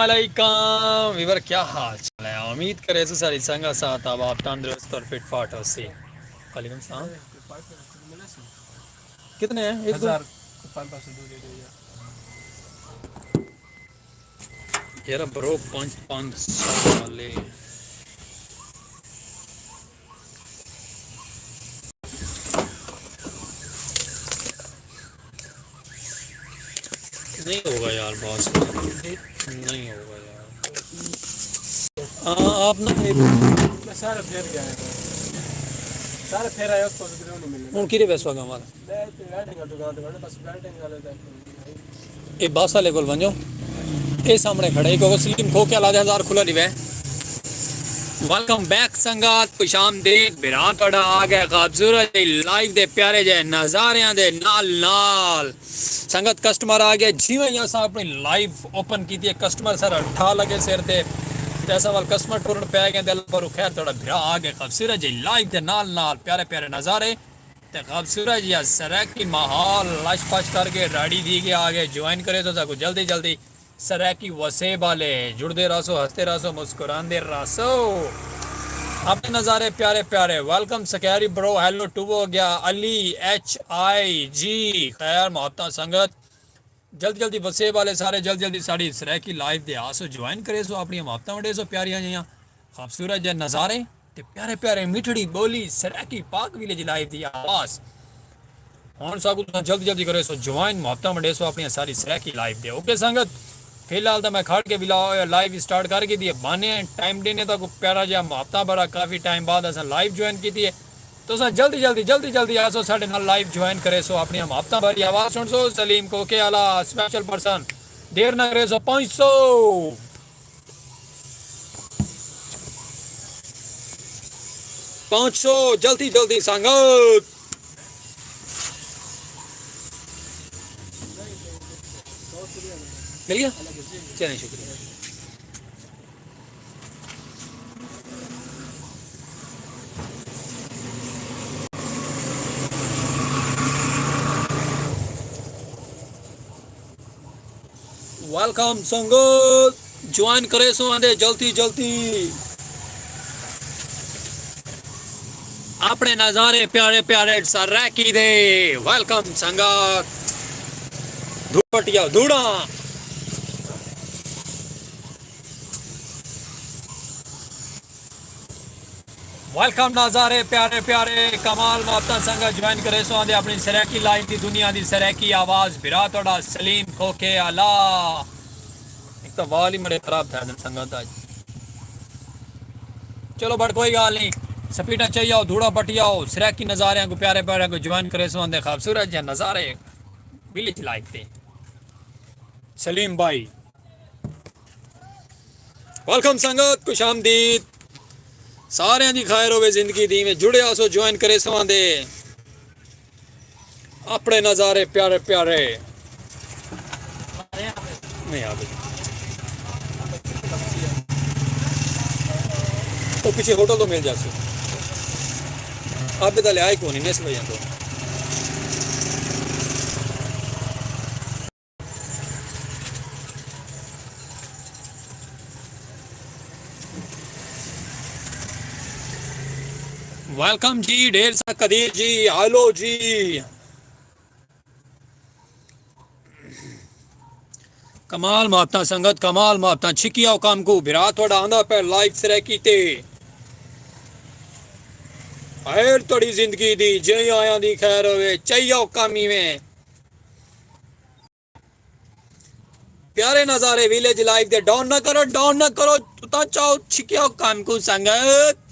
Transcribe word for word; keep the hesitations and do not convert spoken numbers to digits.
علیکم ویور، کیا حال چال ہے؟ امید کرے سو ساری سنگا ساتھ آپ، آپ تندرست اور فٹ فاٹ ہو سی۔ وعلیکم السلام۔ کتنے ہیں؟ ایک دو؟ ہزار پانچ سو دو دے دو یار۔ یار برو، پانچ پانچ سو والے۔ نہیں ہوگا یار، باس۔ نہیں ہوگا یار۔ ہاں، آپ نا ایک میں سارا پھر گیا ہے۔ سارا پھر آیا، اس کو گراؤنڈ نہیں ملنا۔ ہن کیرے پیسہ گا ہمارا؟ میں تو ویلڈنگ کا دکان تے بس ویلڈنگ والے دا۔ اے باس والے کول ونجو، اے سامنے کھڑا ہے، کیونکہ سلیم کھوکے والا دے ہزار کھلا ڈیوے۔ ویلکم بیک سنگت، خوش آمدید۔ بھرا تہاڈا آ گیا خوبصورت جئی لائیو دے پیارے جے نظاریاں دے نال نال۔ سنگت، کسٹمر آ گیا، جیویں ہی اساں اپنی لائیو اوپن کیتی ہے، کسٹمر سارا ٹھا لگے سر تے، تے اساں وال کسٹمر ٹرن پے گئے۔ تے اللہ پاک خیر، تہاڈا بھرا آ گیا خوبصورت جئی لائیو دے نال نال پیارے پیارے نظارے۔ تے خوبصورت جیہا سرائیکی ماحول لش پش کر کے ریڈی تھی کے آ گئے۔ جوائن کرے سو ساکوں جلدی جلدی۔ سرائیکی وسیب والے جڑدے رہسو، ہسدے رہسو، مسکراندے رہسو۔ اپنے نظارے پیارے پیارے۔ ویلکم سکیری برو، ہیلو ٹو ہو گیا، علی ایچ آئی جی، خیر محبتاں سنگت۔ جلدی جلدی وسیب والے سارے جلدی جلدی ساڑی سرائیکی لائیو دے آسو، جوائن کرے سو، اپنی محبتاں ونڈے سو پیاریاں جیاں۔ خوبصورت جے نظارے تے پیارے پیارے میٹھڑی ٻولی سرائیکی پاک ویلیج لائیو دی آواز۔ ہݨ ساکوں تساں جلدی جلدی کریسو جوائن، محبتاں ونڈیسو اپݨیاں ساری سرائیکی لائیو دے۔ اوکے سنگت، فی الحال تاں میں کھڑ کے ولا-، لائیو سٹارٹ کر گھدی ہے، بھانے ٹائم ݙینے تاکوں پیارا جیہا محبتاں بھرا، کافی ٹائم بعد اساں لائیو جوائن کیتی ہے۔ تساں جلدی جلدی جلدی جلدی آسو ساݙے نال لائیو جوائن کریسو، اپݨیاں محبتاں بھری آواز سݨسو۔ سلیم کوکے آلا اسپیشل پرسن، دیر نہ کریسو، پنج سو۔ پہنچو جلدی جلدی سنگت۔ مل گیا؟ چلیں، شکریہ۔ ویلکم سنگت، جوائن کریسو آندے جلدی جلدی۔ اپݨے نظارے پیارے پیارے سرائیکی دے۔ ویلکم سنگت۔ دھوڑ پٹیا، دھوڑاں۔ ویلکم نظارے پیارے پیارے، کمال محبتاں سنگت جوائن کریسو آندے اپݨی سرائیکی لائیو دی دنیا دی سرائیکی آواز، بھرا تہاڈا سلیم کھوکھے آلا۔ ایک تاں وال ہی مڑے خراب تھئے ہن سنگت اڄ۔ چلو بٹ کوئی ڳالھ نہیں، سپیڈاں چائی آؤ، دھوڑاں پٹی آؤ، سرائیکی نظاریاں کوں پیارے پیارے کوں جوائن کریسو آندے خوبصورت جے نظارے ویلیج لائیو تے۔ سلیم بھائی۔ ویلکم سنگت، خوش آمدید۔ ساریاں دی خیر ہووے زندگی دی، ایویں جڑے آسو، جوائن کریسو آندے۔ اپݨے نظارے پیارے پیارے۔ نہیں آ بھائی۔ او پچھے ہوٹل تو مل جاسے۔ آپ دا لے آئے کونی، نیس بھائی تو۔ ویلکم جی، ڈھیر سا قدیر جی، ہیلو جی۔ کمال محبتاں سنگت، کمال محبتاں۔ چھکی آؤ کم کوں، بھرا تہاڈا آندا پئے لائیو سرائیکی تے۔ خیر تہاڈی زندگی دی، جئیں آیاں دی خیر ہووے، چائی آؤ کم ایویں۔ پیارے نظارے ویلیج لائف دے، ڈاؤن نہ کرو، ڈاؤن نہ کرو، تاں چاؤ چھکیاؤ کم کوں سنگت۔